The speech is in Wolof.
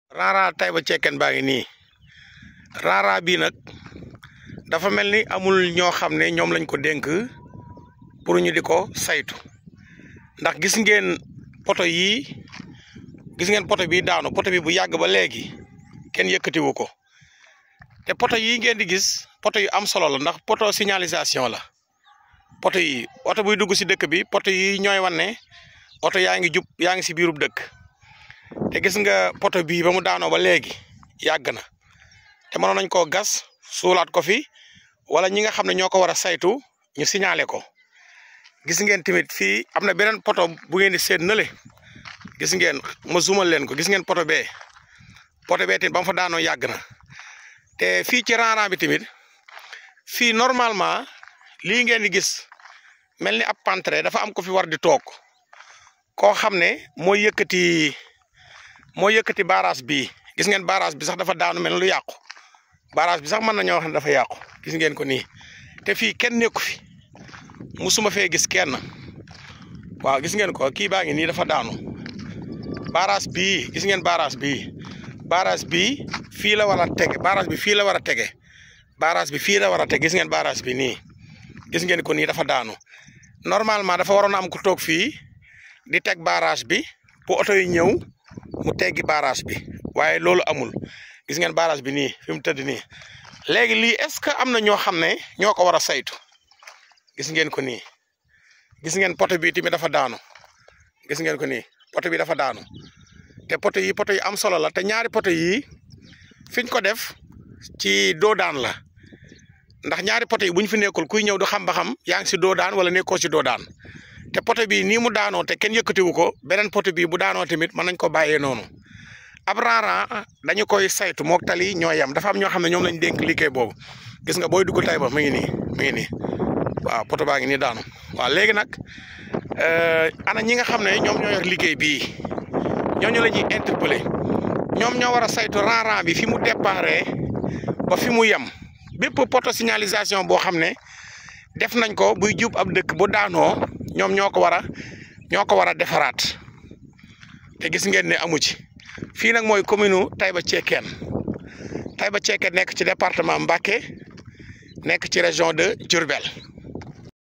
Rara Taïba Cekkeen baa ngi nii Rara bii nag dafa mel ni amul ñoo xam ne ñoom lañ ko dénk pour ñu di ko saytu ndax gis ngeen poto bii daanu poto bi bu yàgg ba léegi kenn yëkkatiwu ko te poto yii ngeen di gis poto yu am solo la ndax poto signalisation la poto yi oto buy dugg si dëkk bi poto yi ñooy wan ne oto yaa ngi jub yaa ngi si biirub dëkk te gis nga poto bii ba mu daanoo ba léegi yàgg na te mënoon nañ koo gas suulaat ko fi wala ñi nga xam ne ñoo ko war a saytu ñu signalé ko gis ngeen tamit fii am na beneen poto bu ngeen di seet nële gis ngeen ma zoomal leen ko gis ngeen poto bee tamit ba mu fa daanoo yàgg na te fii ci Rara bi tamit fii normalement lii ngeen di gis mel ni ab pantre dafa am ko fi war di toog koo xam ne mooy yëkkati barrage bi gis ngeen barrage bi sax dafa daanu mel lu yàqu barrage bi sax mën nañoo wax ne dafa yàqu gis ngeen ko nii te fii kenn nekku fi musuma fee gis kenn waaw gis ngeen ko kii baa ngi nii dafa daanu barrage bii gis ngeen barrage bi fii la war a tege barrage bi fii la war a tege barrage bi fii la war a tege gis ngeen barrage bi nii gis ngeen ko nii dafa daanu normalement dafa waroon a am ku toog fii di teg barrage bi bu oto yi ñëw mu teggi barrage bi waaye loolu amul gis ngeen barrage bi nii fi mu tëdd nii léegi lii est-ce que am na ñoo xam ne ñoo ko war a saytu gis ngeen ko nii gis ngeen poto bi tamit dafa daanu gis ngeen ko nii poto bi dafa daanu te poto yi am solo la te ñaari poto yi fiñ ko def ci doodaan la ndax ñaari poto yi bu ñu fi nekkul kuy ñëw du xam ba xam yaa ngi si doodaan wala nekkoo si doodaan te poto bi nii mu daanoo te kenn yëkkatiwu ko beneen poto bi bu daanoo tamit mën nañ ko bàyyee noonu ab Rara dañu koy saytu mook tali ñoo yem dafa am ñoo xam ne ñoom lañ dénk liggéey boobu gis nga booy dugg Taïba mu ngi nii waaw poto baa ngi nii daanu waaw léegi nag ana ñi nga xam ne ñoom ñoo yor liggéey bii ñooñu la ñuy interpellé ñoom ñoo war a saytu Rara bi fi mu déparé ba fi mu yem bépp poto signalisation boo xam ne def nañ ko buy jub ab dëkk bu daanoo ñoom ñoo ko war a defaraat te gis ngeen ne amu ci fii nag mooy commune Taïba Cekkeen nekk ci département Mbacké nekk ci région de Diourbel